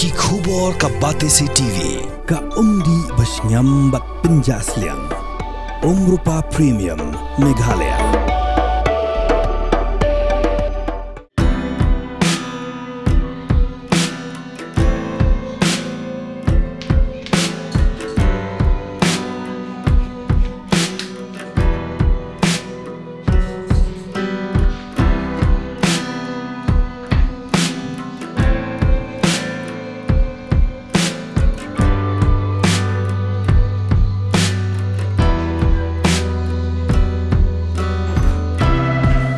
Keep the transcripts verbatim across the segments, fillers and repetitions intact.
Ki khubor ka Batesi T V, ka umdih ba shngiam bad pynjah sliang. Umrupa Premium, Meghalaya.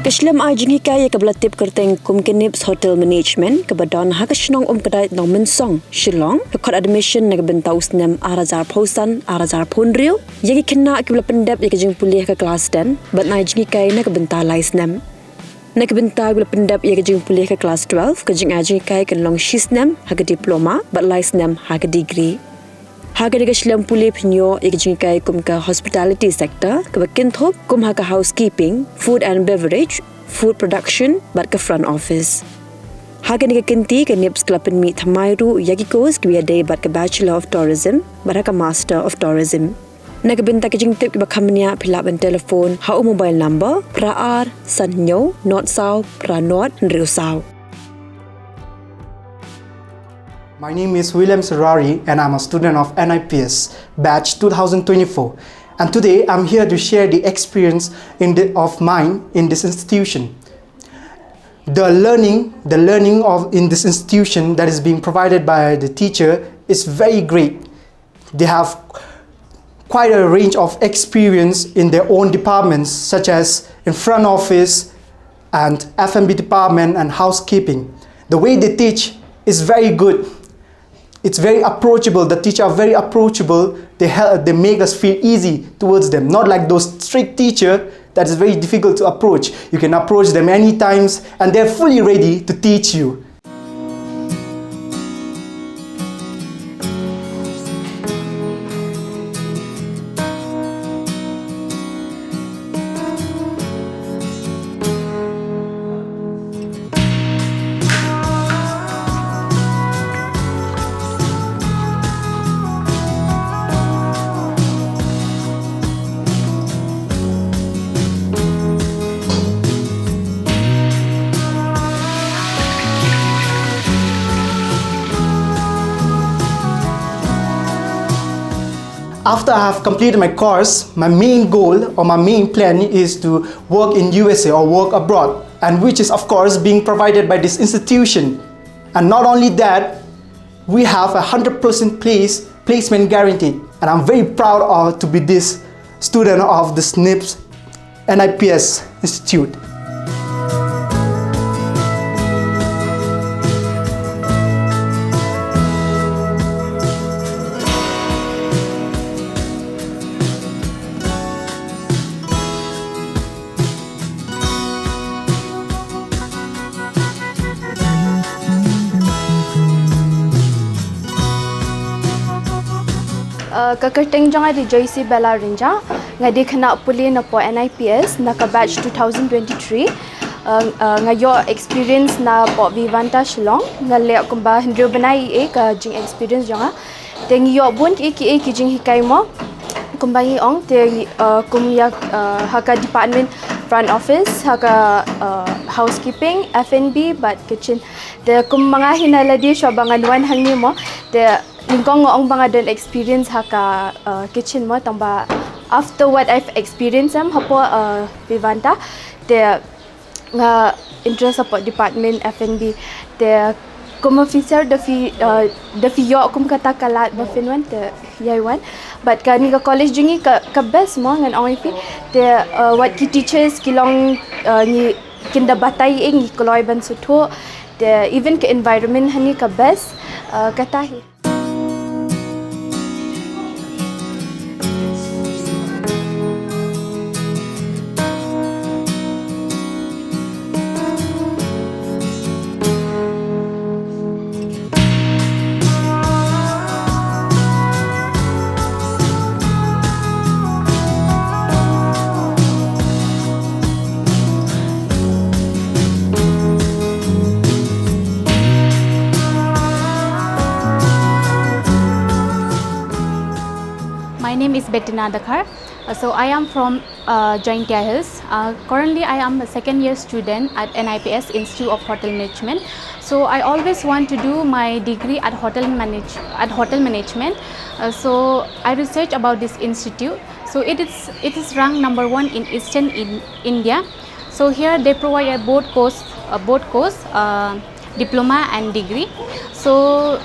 Ka shlem ai jinghikai ïa kaba la tip kyrteng kum ka NIPS Hotel Management kaba don ha ka shnong Umkdait Nongmynsong, Shillong, ka khot admission na ka bynta u snem ar hajar arphew san ar hajar arphew hynriew ïa ki khynnah kiba la pyndep ïa ka jingpule ha ka klas ten bad ai jinghikai na ka bynta lai snem. Na ka bynta kiba la pyndep ïa ka jingpule ha ka klas twelve, ka jingai jinghikai kan long shi snem ha ka diploma bad lai snem ha ka degree. Ha kane ka shlem pule phin ïoh ïa ka jinghikai kum ka hospitality sector kaba kynthup kum ha ka housekeeping, food and beverage, food production bad ka front office. Ha kane ka kynti ka NIPS ka la pynmih thymmai ruh ïa ki course kiba ïadei bad ka Bachelor of Tourism bad ha ka Master of Tourism. Na ka bynta ki jingtip kiba kham bniah phi lah ban telephone ha u mobile number phra ar san hynñiew nod saw phra nod hynriew saw. My name is William Serari and I'm a student of NIPS batch two thousand twenty-four. And today I'm here to share the experience in the, of mine in this institution. The learning, the learning of in this institution that is being provided by the teacher is very great. They have quite a range of experience in their own departments, such as in front office and F and B department and housekeeping. The way they teach is very good. It's very approachable. The teacher are very approachable. They help, they make us feel easy towards them. Not like those strict teacher that is very difficult to approach. You can approach them any times and they're fully ready to teach you. After I have completed my course, my main goal or my main plan is to work in U S A or work abroad, and which is, of course, being provided by this institution. And not only that, we have a hundred percent place placement guaranteed, and I'm very proud of to be this student of the NIPS NIPS Institute. Uh, ka kyrteng jong nga dei Joyce Bella Rynjah, nga dei khynnah pule na poh NIPS na ka batch two thousand twenty-three. Uh, uh, nga ïoh experience na poh Vivanta Shillong, nga leh kumba hynriew bnai ïa ka jing experience jong nga. Te ngi ïoh bun ki ki ki jinghikai mo. Kumba ngi ong te, uh, kum ïa, uh, ha ka department front office, ha ka, uh, housekeeping, F and B bad kitchen. Te kum ma nga hi na lade shuwa ba ngan wan hangne mo. Te nyngkong nga ong ba nga don experience ha ka, uh, kitchen mo, tang ba after what I've experienced em hapoh, uh, Vivanta. Te nga interest hapoh department F and B. Te kum officer da phi, uh, da phi ïoh kum kata ka lad ba phin wan te ïai wan. Bad kane ka college jong ngi ka, ka best mo ngan ong ïa phi. Te, uh, wat ki teachers ki long, uh, ngi kin da batai ïa ngi kloi ban sngewthuh. Te even ka environment hangne ka best, uh, kata hi. name is Bettina Dkhar. Uh, so I am from uh, Jaintia Hills. Uh, currently, I am a second year student at N I P S Institute of Hotel Management. So I always want to do my degree at hotel manage at hotel management. Uh, so I research about this institute. So it is it is ranked number one in Eastern in India. So here they provide a both course, a both course, uh, diploma and degree. So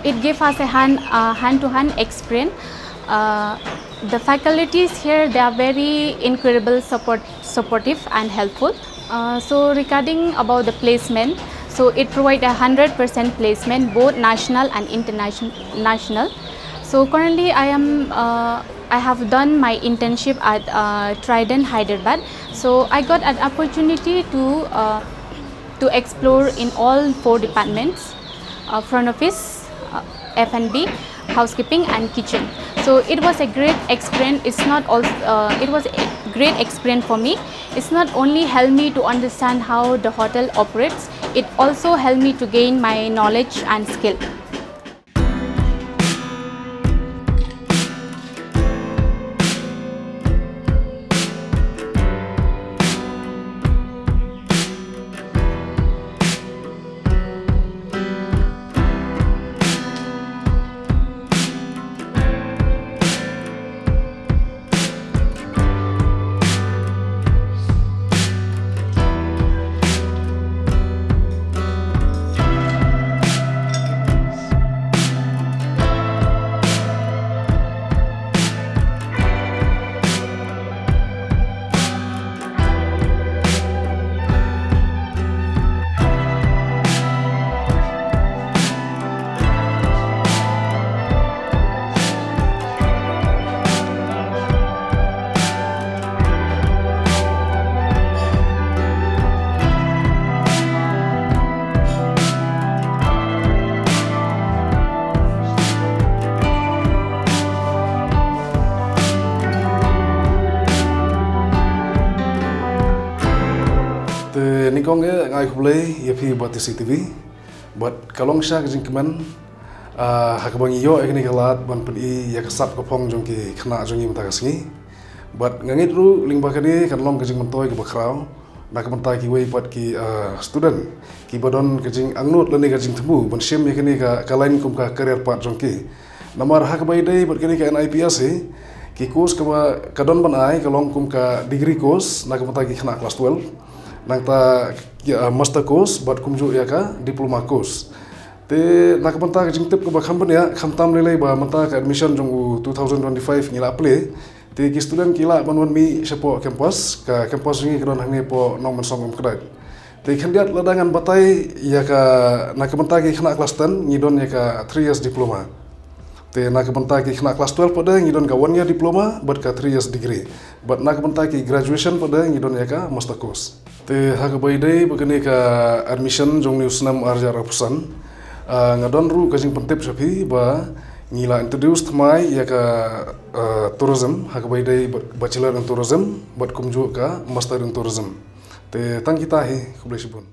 it gave us a hand uh, hand to hand experience. Uh, the faculties here, they are very incredible, support, supportive and helpful. Uh, so regarding about the placement, so it provide a hundred percent placement, both national and international. So currently, I am uh, I have done my internship at uh, Trident Hyderabad. So I got an opportunity to uh, to explore in all four departments, uh, front office, uh, F and B, housekeeping and kitchen. So it was a great experience. It's not all, uh, it was a great experience for me. It's not only helped me to understand how the hotel operates, it also helped me to gain my knowledge and skill. Te nyngkong eh nga ai khublei ïa phi bad T C T V. Bad ka long shisha ka jingkmen, ah, ha kaba ngi ïoh ïa kane ka lad ban pyni ïa ka sap ka phong jong ki khynnah jong ngi mynta ka sngi. Bad nga ngeit ruh lyngba kane kan long ka jingmyntoi kaba khraw na ka bynta kiwei pat ki, ah, student kiba don ka jingangnud lane ka jingthmu ban shim ïa kane ka, ka line kum ka career path jong ki. Namar ha kaba ïadei bad kane ka N I P S hi, ki course kaba ka don ban ai ka long kum ka degree course na ka bynta ki khynnah class twelve. Nangta ki, ah, master course bad kumjuh ïa ka diploma course. Te na ka bynta ka jingtip kaba kham bniah, khamtam lei lei ba mynta ka admission jong u two thousand twenty-five ngi la plie. Te ki student ki lah ban wan mih shapoh campus, ka campus jong ngi ka don hangne hapoh Nongmensong Umkdait. Te khyndiat lada ngan batai ïa ka, na ka bynta ki khynnah class ten ngi don ïa ka three years diploma. Te na ka bynta ki khynnah class twelve pat de ngi don ka one year diploma bad ka three years degree. Bad na ka bynta ki graduation pat de ngi don ïa ka master course. Te ha kaba ïadei bad kane ka admission jong une u snem ar hajar arphew san, ah, nga don ruh ka jingpyntip sha phi ba ngi la introduce thymmai ïa ka, ah, tourism, ha kaba ïadei bad Bachelor in Tourism bad kumjuh ka Master in Tourism. Te tang kita hi, khublei shibun.